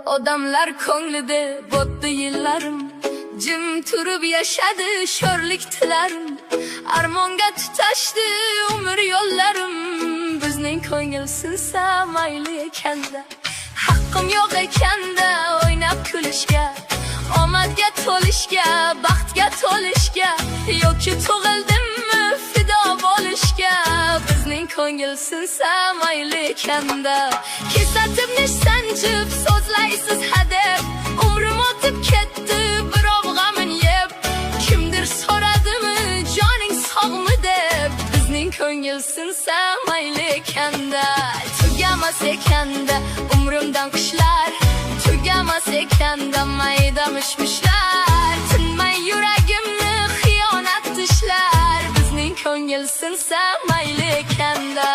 Odamlar ko'nglida bo'tdi yillarim. Jim turib yashadi sho'rlik tilarim. Armonga tutashdi umr yo'llarim. Bizning ko'ngil sinsa mayli ekanda. Haqqim yo'q ekanda o'ynab kulishga, omadga to'lishga, baxtga to'lishga, yoki tug'ildimmi fido bo'lishga. Bizning ko'ngil sinsa mayli ekanda. Kesatib sanchib so'zlaysiz hadeb. Umrim o'tib ketdi birov g'amin yeb. Kimdir so'radimi joning sog'mi deb. Bizning ko'ngil sinsa mayli ekanda. Tugamas ekanda umrimdan qishlar. Tugamas ekanda mayda mishmishlar. Tinmay yuragimni xiyonat tishlar. Bizning ko'ngil sinsa mayli ekanda.